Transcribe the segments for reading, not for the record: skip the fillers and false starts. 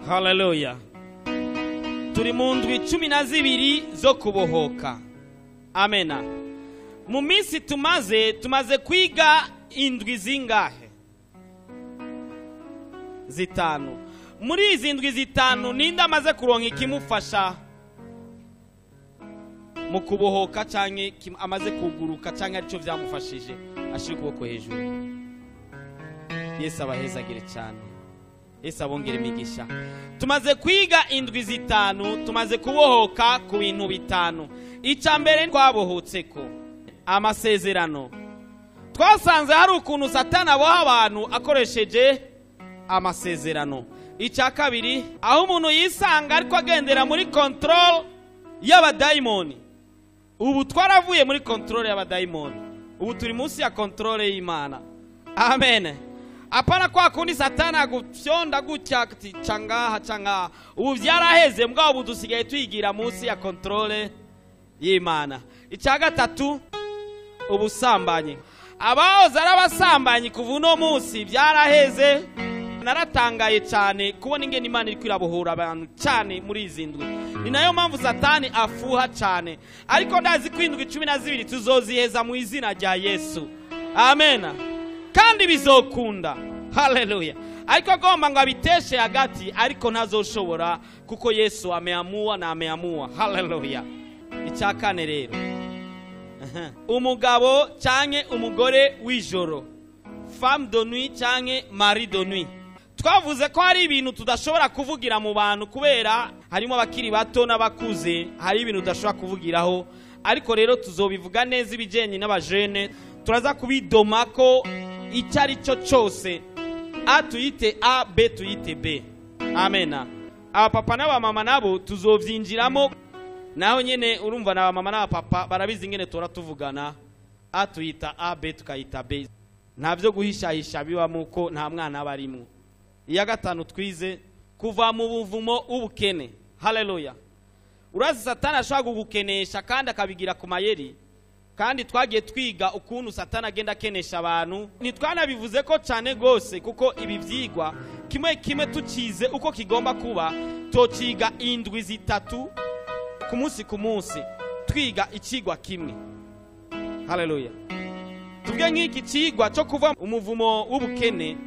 Haleluya. Turi mu ndwi 12 zo kubohoka. Amena. Mu minsi tumaze kwiga indwi zingahe? 5. Muri izi ndwi 5 ninde amaze kuronka ikimufasha mu kubohoka canke amaze kuguruka canke arico vyamufashije? Ashire ukuboko hejuru. Yesu abahezagire cyane. Yesu abongere imigisha. Tumaze kwiga indwi 5, tumaze kubohoka ku bintu 5. Icya mbere twabohotseko amasezerano. Twasanze hari ukuntu Satani aboha abantu akoresheje amasezerano. Icya kabiri, aho umuntu yisanga ariko agendera muri control y'abadayimoni. Ubu twaravuye muri control y'abadayimoni, ubu turi munsi ya control y'Imana. Amen. Apana kwa kundi Satani agufyonda gutya ati cangaha cangaha. Ubu vyaraheze, mbwa ubu dusigaye twigira munsi ya control y'Imana. Icya gatatu, ubusambanyi. Abahoze ari abasambanyi kuva uno munsi byaraheze. Naratangaye cyane kubona ingene Imana iri kwirabohora abantu cyane muri izi ndwi. Ni nayo mpamvu Satani afuha cyane, ariko ndazi ko indwi 12 tuzoziheza mu izina rya Yesu. Amen. Kandi bizokunda. Haleluya. Ariko agomba ngo abiteshe hagati, ariko ntazoshobora kuko Yesu ameamua na ameamua. Haleluya. Icya kane rero, umugabo canke umugore w'ijoro, femme de nuit canke mari de nuit. Twavuze ko hari ibintu tudashobora kuvugira mu bantu kubera harimo abakiri bato n'abakuze, hari ibintu tudashobora kuvugiraho, ariko rero tuzobivuga neza ibijenye n'abajene. Turaza kubidoma ko icyo ari cyo cyose, A tuyite A, B tuyite B. Amena. Abapapa n'abamama nabo tuzovyinjiramo, naho nyene urumva n'abamama n'abapapa barabizi ingene tora tuvugana. A tuyita A, B tukayita B. Nta byo guhishahisha bibamo ko nta mwana aba arimwo. Iya gatanu twize kuva mu buvumo ubukene. Haleluya. Urazi Satani ashobora kugukenesha kandi akabigira ku mayeri. Kandi twagiye twiga ukuntu Satani agenda akenesha abantu. Ntitwanabivuze ko cyane gose kuko ibi vyigwa kimwe kimwe tucize uko kigomba kuba, tociga indwi 3 ku munsi ku munsi, twiga ikigwa kimwe. Haleluya. Tuvuge nk'iki cigwa cyo kuva umuvumo w'ubukene,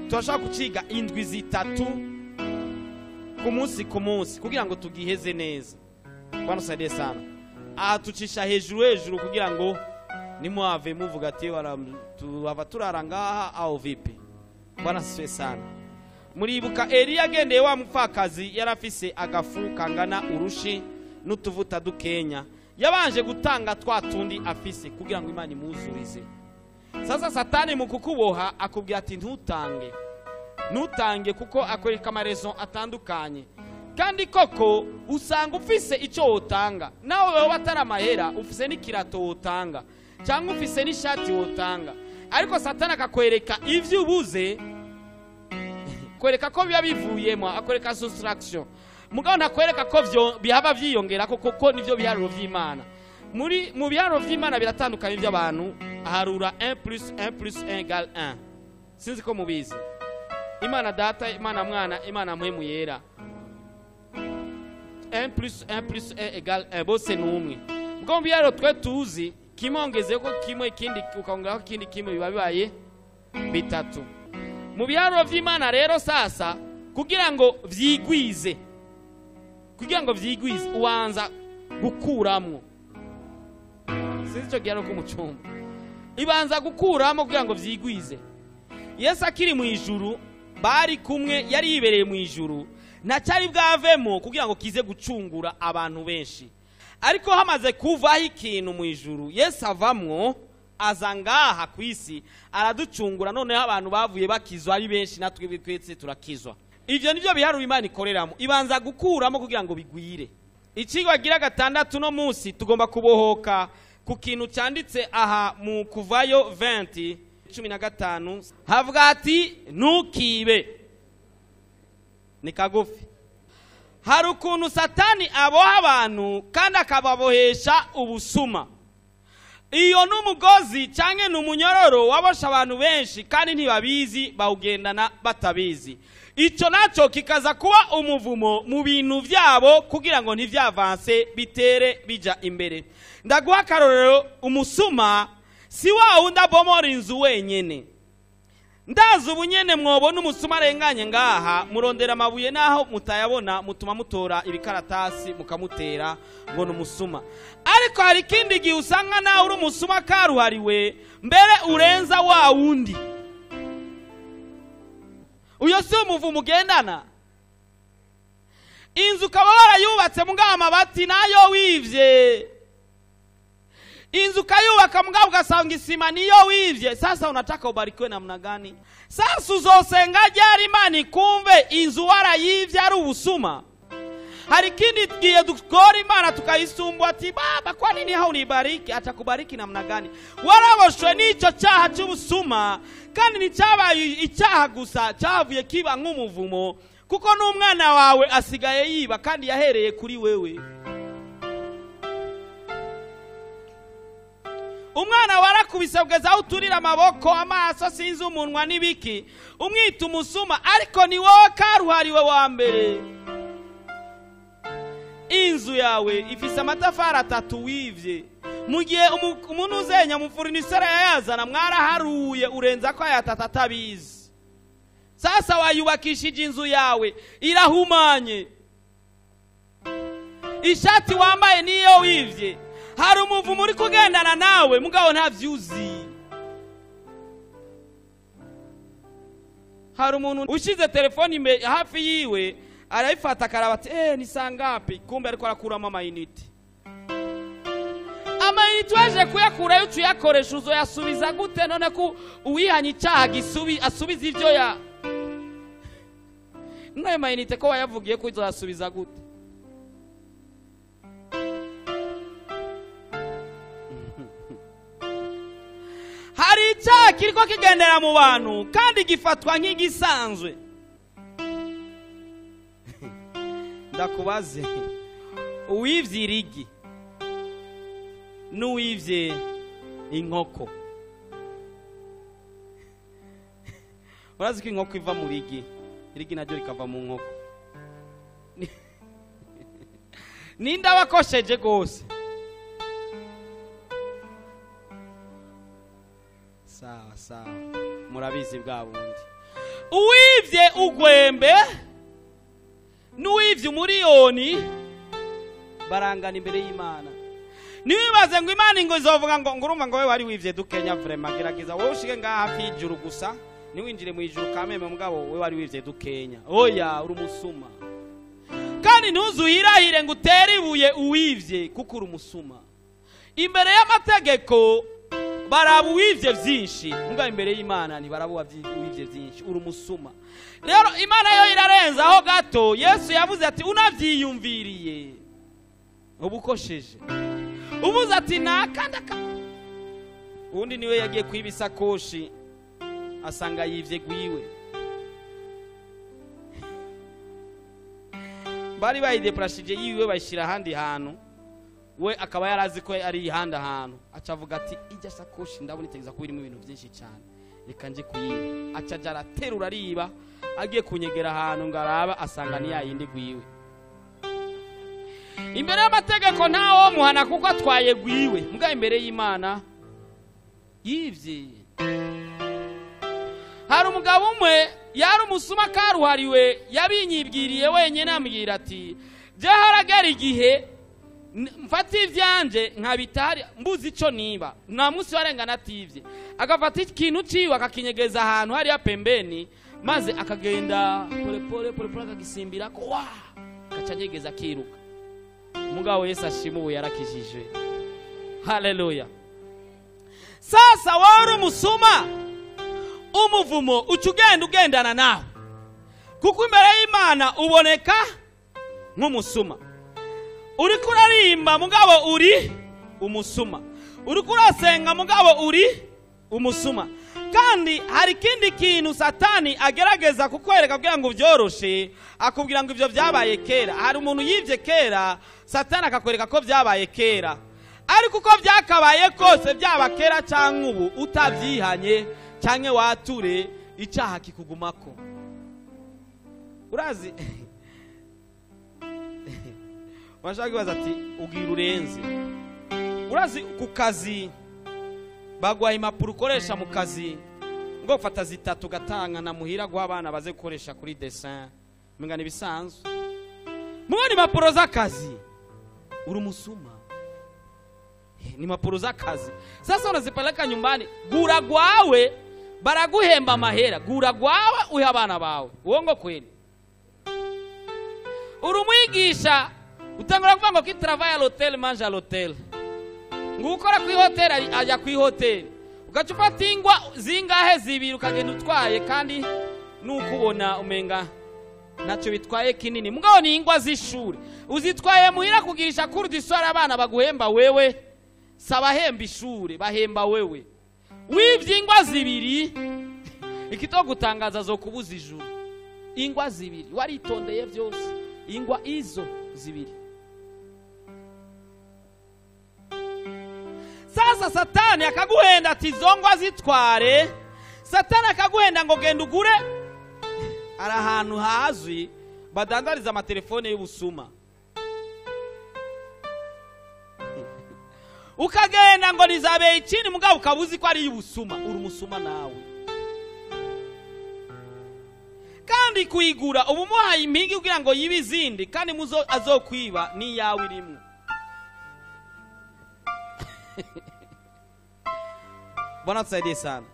turashaka kuciga indwi 3 ku munsi ku munsi kugira ngo tugiheze neza. Bwana usaidie sana. Aha tucisha hejuru hejuru kugira ngo nimuave muvuga ati tuhava turara ngaha au vipi. Bwana asifiwe sana. Muribuka Eliya agendeye wa mupfakazi yarafise agafu kangana urushi n'utuvuta dukenya. Yabanje gutanga twa tundi afise kugira ngo Imana imuzurize. Sasa Satani mu kukuboha akubwira ati ntutange. Ntutange kuko akwereka amarezo atandukanye. Kandi koko usanga ufise icyo wotanga, nawe wowe atari amahera, ufise n'ikirato wotanga cyangwa ufise n'ishati wotanga, ariko Satani akakwereka ivyo ubuze, kwereka ko biba bivuyemo, akwereka soustraction. Mugabo ntakwereka ko bihaba vyiyongera koko nivyo biharuro vy'Imana. Muri mu biharuro vy'Imana biratandukanye by'abantu, aharura 1 + 1 + 1 = 1. Sinzi ko mubizi. Imana Data, Imana Mwana, Imana Mpwemu Yera. 1 + 1 + 1 = 1, bose ni umwe. Mugabo biharuro twe tuzi, kimwe ongezeko kimwe ikindi ukongeraho ikindi kimwe biba bibaye 3. Mu biharuro vy'Imana rero sasa kugira ngo vyigwize, kugira ngo vyigwize ubanza gukuramwo. Sinzi ico giharuro ko mu cumba. Ibanza gukuramo kugira ngo vyigwize. Yesu akiri mu ijuru bari kumwe, yari yibereye mu ijuru, ntacyari bwavemo kugira ngo kize gucungura abantu benshi. Ariko hamaze kuvaho ikintu mu ijuru, Yesu avamwo aza ngaha ku isi araducungura. Noneho abantu bavuye bakizwa ari benshi, natwe twese turakizwa. Ivyo nivyo biharuro Imana ikoreramo, ibanza gukuramo kugira ngo bigwire. Ikigwa gira gatandatu no munsi tugomba kubohoka ku kintu cyanditse aha mu Kuvayo 20:15, havuga ati ntukibe. Ni kagufi. Hari ukuntu Satani aboha abantu kandi akababohesha ubusuma. Iyo n'umugozi cyangwa ni umunyororo wabosha abantu benshi kandi ntibabizi, bawugendana batabizi. Icyo nacyo kikaza kuba umuvumo mu bintu byabo kugira ngo ntivyavanse bitere bija imbere. Ndaguha akarorero, umusuma si wa wundi abomora inzu wenyene. Ndazi ubu nyene mwobona umusuma arenganye ngaha, murondera amabuye naho mutayabona, mutuma mutora ibikaratasi mukamutera ngo ni umusuma. Ariko hari ikindi gihe usanga nawe uri umusuma karuhariwe, mbere urenza wa wundi. Uyo si umuvumo ugendana. Inzu ukaba warayubatse mugabo amabati nayo wivye. Inzu ukayubaka mugabo ugasanga isima niyo wivye. Sasa unataka ubarikiwe namna gani? Sasa uzosenga ryari Imana ikumve inzu warayivye ari ubusuma? Hari ikindi gihe dukora Imana tukayisumbwa ati baba, kwa nini haunibariki? Atakubariki namna gani? Waraboshwe n'ico cyaha cy'ubusuma, kandi nticyabaye icyaha gusa, cyavuye kiba nk'umuvumo, kuko n'umwana wawe asigaye yiba kandi yahereye kuri wewe. Umwana warakubise kugeza aho uturira amaboko, amaso, sinzi umunwa n'ibiki, umwita umusuma, ariko ni wowe karuhariwe wa mbere. Inzu yawe ifise amatafari atatu wivye. Mu gihe umuntu uzenya mu furnisera yayazana, mwaraharuye urenza ko ayatatu atabizi. Sasa wayubakishije inzu yawe irahumanye, ishati wambaye niyo wivye. Hari umuvumo uri kugendana nawe mugabo ntavyuzi. Hari umuntu ushize telefone imbere hafi yiwe, arayifata akaraba ati ni sangapi, kumbe ariko arakuramo amayinite. Amayinite waje kuyakurayo ucuyakoresha, uzoyasubiza gute? None ko uwihanye icyaha asubiza ivyo ya nayo mayinite ko wayavugiye ko uzoyasubiza gute? Hari icyaha kiriko kigendera mu bantu kandi gifatwa nk'igisanzwe. Ndakubaze, uwivye irigi n'uwivye inkoko, urazi ko inkoko iva mu rigi, irigi naryo rikava mu nkoko. Ninde abakosheje gose? Sawa sawa, murabizi bwa bundi. Uwivye ugwembe n'uwivye umuriyoni barangana imbere y'Imana. Niwibaze ngo Imana ngo izovuga ngo ngurumva ngo wewe wari wivye dukenya, vraiment gerageza wowe ushike ngaha hafi y'ijuru gusa, niwinjire mu ijuru kameme, mugabo wewe wari wivye dukenya. Oya, uri umusuma. Kandi ntuzuhirahire ngo utere ibuye uwivye, kuko uri umusuma. Imbere y'amategeko baraba uwivye vyinshi, mugabo imbere y'Imana ntibaraba uwivye vyinshi, uri umusuma. Rero Imana yo irarenza aho gato. Yesu yavuze ati unavyiyumviriye ubukosheje. Ubuze ati nakanda. Undi niwe yagiye kwiba isakoshi asanga yivye gwiwe. Bari bayideprashije yiwe bayishira ahandi hantu, we akaba yarazi ko ari ihanda hantu, acavuga ati ijya sakoshi ndabona itegeza kuba irimo ibintu byinshi cyane, reka nje kuyiba. Acaja araterura ariba, agiye kunyegera ahantu ngo araba, asanga ni yayindi gwiwe. Imbere y'amategeko ntawo muhana kuko atwaye gwiwe, mbwa imbere y'Imana yivye. Hari umugabo umwe yari umusuma karuhariwe, yabinyibwiriye wenyine, ambwira ati je haragera igihe mfata ivyanje nkabitari mbuzi ico niba nta munsi warengana ativye. Agafata ikintu ciwe akakinyegeza ahantu hariya pembeni, maze akagenda pole pole pole pole akagisimbira ko wa akaca anyegeza akiruka. Mugabo Yesu ashima ubu yarakijijwe. Haleluya. Sasa wari umusuma, umuvumo uca ugenda ugendana nawe, kuko imbere y'Imana uboneka nk'umusuma. Uriko urarimba mugabo uri umusuma, uriko urasenga mugabo uri umusuma. Kandi hari ikindi kintu Satani agerageza kukwereka kugira ngo byoroshe, akubwira ngo ivyo byabaye kera. Hari umuntu yivye kera, Satani akakwereka ko byabaye kera. Ariko uko byakabaye kose, byaba kera cyangwa ubu, utabyihanye cyangwa wature, icyaha kikugumako. Urazi, washaka kwibaza ati ubwira urenze. Urazi, ku kazi baguha impapuro ukoresha mu kazi, ngo fata zitatu ugatanga na muhira guha abana baze gukoresha kuri dessin, mungana ibisanzwe mubona impapuro z'akazi. Uri umusuma, ni impapuro z'akazi. Sasa unazipeleka nyumbani, gura gwawe, baraguhemba amahera, gura gwawe uhe abana bawe. Uongo kweli? Uri umwigisha, utangura kuvuga ngo qui travaille à l'hôtel mange à l'hôtel, ngo ukora ku ihoteli ajya ku ihoteli, ugaca ufata ingwa zingahe? Zibiri, ukagenda utwaye, kandi nukubona umenga ntacyo bitwaye kinini, mugabo ni ingwa z'ishuri uzitwaye muhira kugirisha cours du soir abana baguhemba wewe. Sabahemba ishure, bahemba wewe. Wivye ingwa zibiri, ikitogutangaza zo kubuza ijuru. Ingwa zibiri, waritondeye byose, ingwa izo zibiri. Sasa Satani akaguhenda ati izo ngwa zitware. Satani akaguhenda ngo genda ugure. Ari ahantu hazwi badandariza amatelefone y'ubusuma, ukagenda ngo nizabeye ikindi, mugabo ukaba uzi ko ari iy'ubusuma. Uri umusuma nawe. Kandi kuyigura uba umuhaye impigi kugira ngo yibe izindi, kandi muzo azokwiba n'iyawe irimo. Bwana tusaidie sana.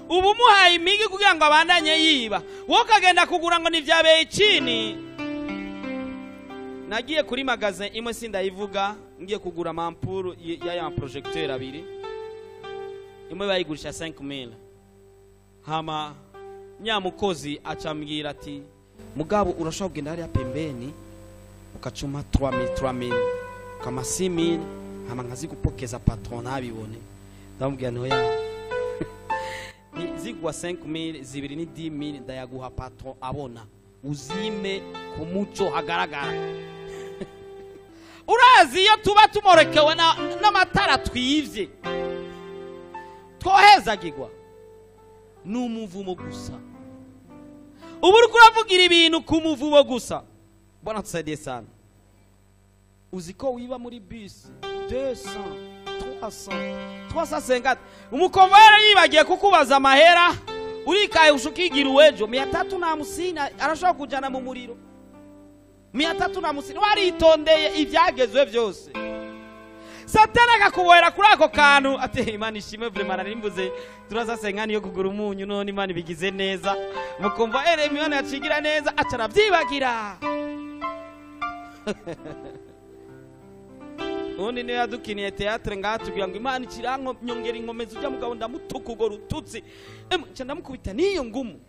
Uba umuhaye impigi kugira ngo abandanye yiba, wowe ukagenda kugura ngo ntibyabeye ikini. Nagiye kuri magasin imwe, sindayivuga, ngiye kugura amampuru y'aya projecteur abiri. Imwe bayigurisha 5000. Hama nyamukozi acambwira ati mugabo urashobora kugenda hariya pembeni ukacuma 3000, 3000 kama 6000, hama nkazigupokeza patron ntabibone. Ndamubwira nti oya, ni zigwa 5000 zibiri ni 10000, ndayaguha patron abona, uzime ku muco hagaragara. Urazi, iyo tuba tumorekewe n'amatara twivye twohezagirwa. Ni umuvumo gusa, ubu uriko uravugira ibintu ku muvumo gusa. Bwana tusaidie sana. Uzi ko wiba muri bisi 200, 300, 350, umukonvoyere yibagiye kukubaza amahera, urikaye ushukigira uwejo 350, arashobora kujana mu muriro. 350, waritondeye ibyagezwe byose, Satani akakubohera kuri ako kantu ati Imana ishimwe, vraiment nari mvuze turazasenga yo kugura umunyu, none Imana ibigize neza, mukumva ere Imana yacigira neza, aca arabyibagira. Ubundi niyo yadukiniye théâtre ngaha tubwira ngo Imana ikiranko nyongera inkomezi, ujya mugabo ndamutuka urwo rututsi, nca ndamukubita n'iyo ngumu.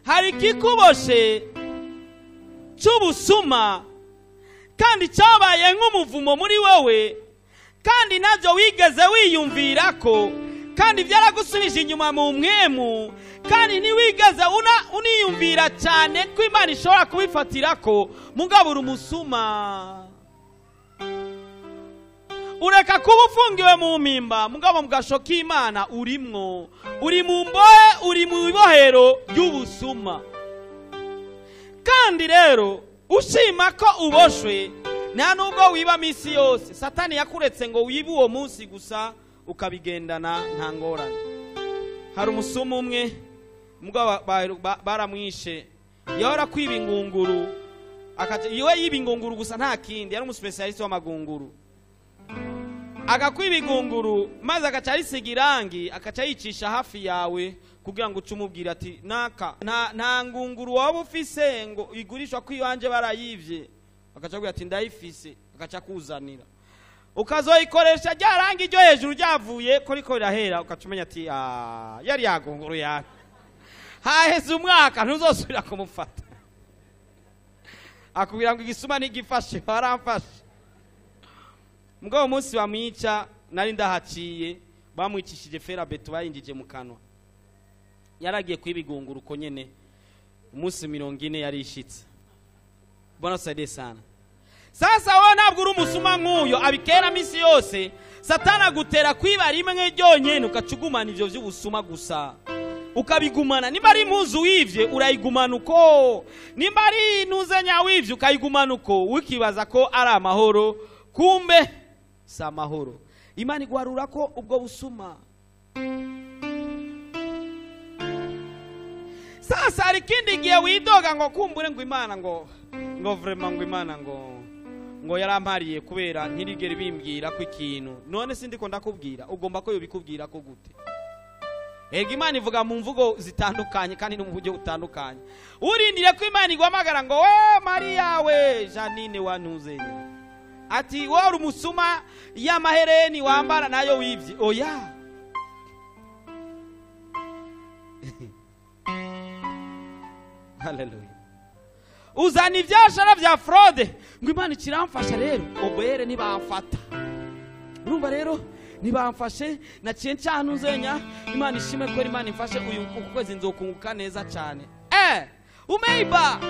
Hari ikikuboshe cy'ubusuma, kandi cyabaye nk'umuvumo muri wowe, kandi nabyo wigeze wiyumvira ko, kandi byaragusubije inyuma mu mwemu, kandi ntiwigeze uniyumvira cyane ko Imana ishobora kubifatira ko. Mugabura umusuma, ureka kuba ufungiwe mu mpimba, mugabo mu gasho k'Imana urimwo, uri mu mbohe, uri mu ibohero ry'ubusuma. Kandi rero ushima ko uboshwe, nta nubwo wiba minsi yose. Satani yakuretse ngo wibe uwo munsi gusa, ukabigendana nta ngorane. Hari umusuma umwe, mugabo baramwishe, yahora kwiba ingunguru, iwe yiba ingunguru gusa, nta kindi. Yari umuspecialiste w'amagunguru. Agakwiba igunguru maze agaca arisiga irangi, agaca yicisha hafi yawe kugira ngo uce umubwira ati naka nta ngunguru waba ufise ngo igurishwa ko iwanje barayivye? Agaca agira ati ndayifise, agaca akuzanira, ukazoyikoresha rya rangi ryo hejuru ryavuye ko riko rirahera, ugaca umenya ati ah, yari yagunguru yawe. Haheze umwaka, ntuzosubira kumufata. Akubwira ngo igisuma ntigifashe, baramfashe. Mugabo umunsi bamwica nari ndahaciye, bamwicishije fer à béton bayinjije mu kanwa. Yaragiye kwiba igunguru uko nyene, umunsi 40 yarishitse. Bwana tusaidie sana. Sasa wowe ntabwo uri umusuma nk'uyo abikera minsi yose. Satana agutera kwiba rimwe ryonyene, ukacugumana ivyo vy'ubusuma gusa, ukabigumana. Nimba ari impuzu wivye urayigumana uko, nimba ari intuzenya wivye ukayigumana uko, wikibaza ko ari amahoro, kumbe si amahoro. Imana iguharura ko ubwo busuma. Sasa hari ikindi gihe widoga ngo kumbure ngo Imana ngo vraiment ngo Imana ngo yarampariye kubera ntirigere bimbwira ko ikintu. None sindiko ndakubwira, ugomba ko yobikubwira ko gute? Ega Imana ivuga mu mvugo zitandukanye kandi no mu buryo butandukanye. Urindire ko Imana iguhamagara ngo we Maria, we Janine wantuzenye, ati wowe uri umusuma y'amahereni wambara nayo wivye. Oya. Haleluya. Uzana ivyashara vya fraude ngo Imana ikiramfasha rero, obere ntibamfata. Urumva rero ntibamfashe, naciye ncanuzenya, Imana ishime ko Imana imfashe uyu kwezi nzokunguka neza cyane. Umeiba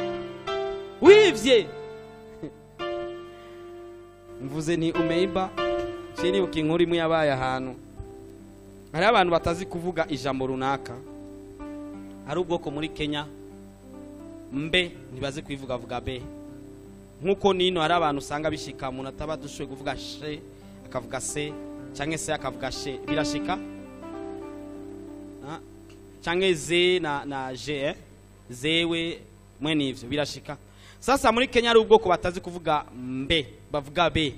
wivye. Mvuze ni umeiba, nibuka inkuru imwe yabaye ahantu. Hari abantu batazi kuvuga ijambo runaka. Hari ubwoko muri Kenya mbe ntibazi kuivuga, vuga be. Nkuko nino hari abantu usanga bishika umuntu ataba dushoboye kuvuga she akavuga se, canke se akavuga she, birashika canke ze na je zewe mwene ivyo birashika. Sasa muri Kenya hari ubwoko batazi kuvuga mbe, bavuga be.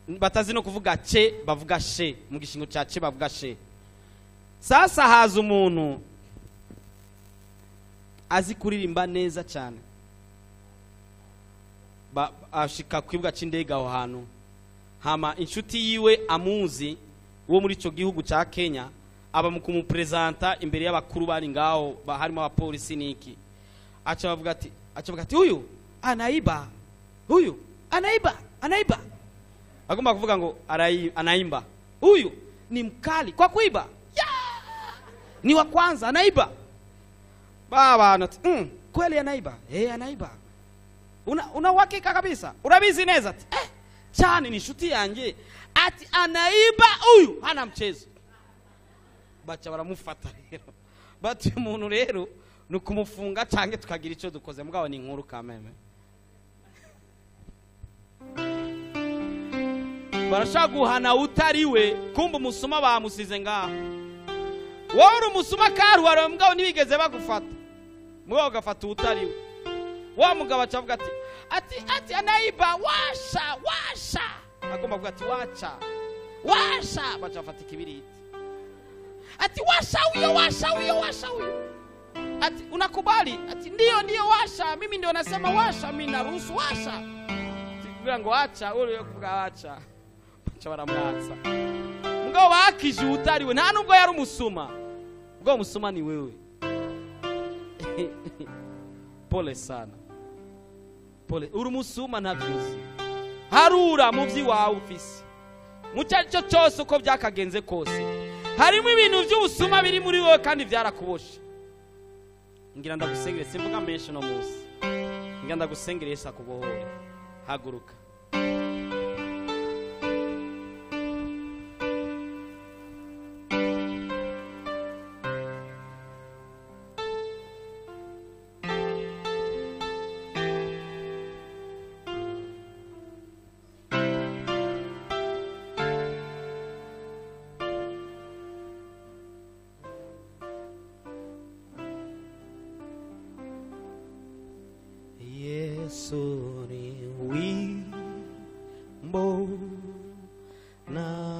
Batazi no kuvuga che, bavuga she. Mu gishingo cha che bavuga she. Sasa haza umuntu azi kuririmba neza cyane, ashika kwibuga c'indege aho hantu. Hama inshuti yiwe amuzi wo muri ico gihugu ca Kenya aba mu kumupresenta imbere y'abakuru bari ngaho, harimo abapolisi niki. Aca bavuga ati uyu anaiba, uyu anaiba, anaiba. Agomba kuvuga ngo anaimba. Huyu ni mkali kwa kuiba. Yeah! Ni wa kwanza anaiba. Baba anati, kweli anaiba? Anaiba. Una uhakika kabisa? Urabizi neza ati, chani ni shuti yanje. Ati anaiba huyu, hana mchezo. Bacha baramufata rero. Bati umuntu rero nukumufunga canke tukagira ico dukoze, mugabo ni inkuru kameme. Barashaka guhana utariwe, kumba umusuma bamusize ngaho. Wowe uri umusuma karuhariwe, mugabo ntibigeze bagufata. Mugabo ugafata utariwe. Wa mugabo acavuga ati anaiba, washa washa. Agomba kuvuga ati wacha washa, baca bafata ikibiriti. Ati washa huyo, washa huyo, washa huyo. Ati unakubali? Ati ndio washa, mimi ndio nasema washa, mimi naruhusu washa. Kugira ngo acha, uri kuvuga acha. Baca baramwatsa. Mugabo bakije utariwe, nta nubwo yari umusuma. Mugabo umusuma ni wewe. Pole sana. Pole. Uri umusuma ntavyuzi. Harura mu vyiwawe ufise. Mu cyo cyose uko byakagenze kose. Harimo ibintu by'ubusuma biri muri wowe kandi byarakuboshe. Ngira ndagusengere, simvuga menshi no munsi. Ngira ndagusengere Yesu akubohore. Haguruka. Yesu ni wimbo na